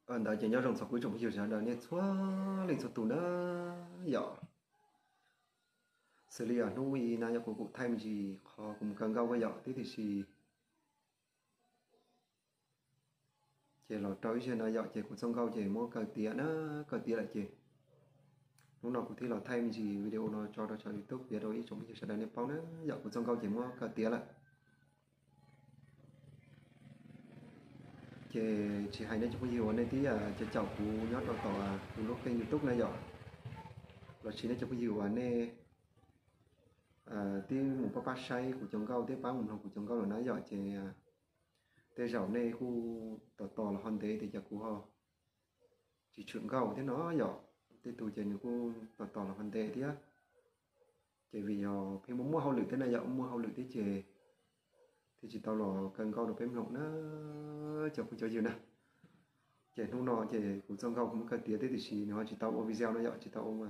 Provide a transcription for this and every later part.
Ntawd ces nyob zoo txog kuv ib tsoom phooj ywg sawv daws nej txhua leej txhua tus na yom. Xws li hnub i na yog kuv kuj thaij me ntsis qhov kuv mus kaw nkauj ko yom, thiab tiam sis ces los rau ib zaug no yom, ces kuv txoj nkauj ces muab kaw tiav na, kaw tiav lawm ces hnub no kuv thiaj los thaij me ntsis video no tso rau saum YouTube piav rau ib tsoom phooj ywg sawv daws nej paub na yom, kuv txoj nkauj ces muab kaw tiav lawm. Ces tsis hais nej cov phooj ywg uas nej twb caum kuv nyob rau tom kuv lub kênh YouTube na yom, los sis nej cov phooj ywg uas nej twb mus pab pab saib kuv cov nkauj thiab pab mus mloog kuv cov nkauj lawm na yom, ces tej zaum nej kuj tos tos los ho ntev tias cas kuv ho tsis tshwm nkauj thiab no yom. Tej tus ces nws kuj tos tos los ho ntev thiab. Ces vim yog pheej muaj muaj hauj lwm thiab na yom, muaj hauj lwm thiab ces thiaj tsis tau los kaw nkauj rau peb mloog na cov phooj cov ywg na. Ces hnub no ces kuv txoj nkauj kuv muab kaw tiav thiab tiam sis nws ho tsis tau ua video no yom, tsis tau ua,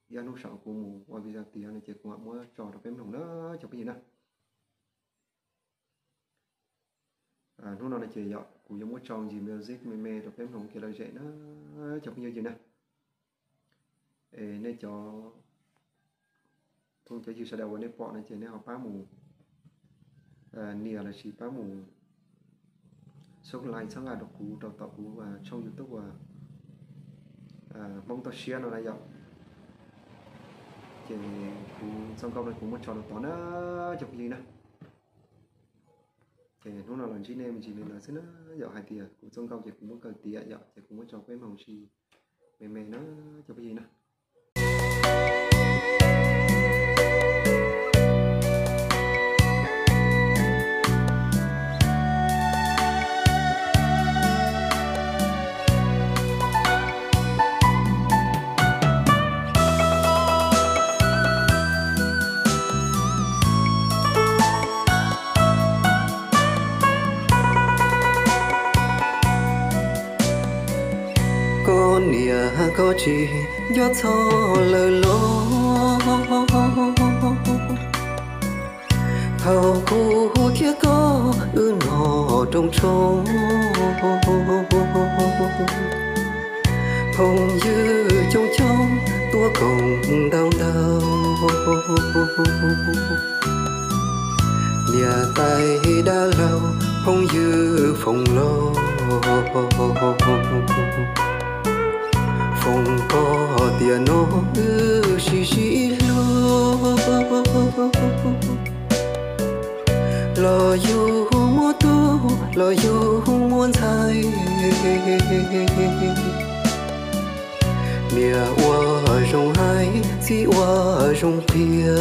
ib hnub saum kuv mus ua video tiav no ces kuv mam muab tso rau peb mloog na cov phooj ywg na. Hnub no no ces yog kuv yuav muab tso ntsis music me me rau peb mloog kev lom zem na cov phooj ywg na. Es nej cov phooj cov ywg sawv daws uas nej pom no ces nej ho pab mus nias los sis pab mus subscribe txhawb nqa rau kuv rau tom kuv tshooj YouTube uas Hmoob Toj Siab no na yom. Ces kuv txoj nkauj no kuv muab tso rau tod na cov phooj ywg na. Ces hnub no los ntsib nej me ntsis li ntawd xwb na yom, hais tias kuv txoj nkauj ces kuv muab kaw tiav yom, ces kuv muab tso peb mloog ntsis me me na cov phooj ywg na. Koj niam koj txiv nco txog lawm los, thaum kuv thiab koj wb nyob rooj tshoob, phooj ywg coob coob tuaj koom ntau ntau. Niam tais dab laug phooj ywg foom los, foom koj tiam no wb sib sib hlub, los yug muaj tub los yug muaj ntxhais. Niam ua zoo hais txiv ua zoo qhia,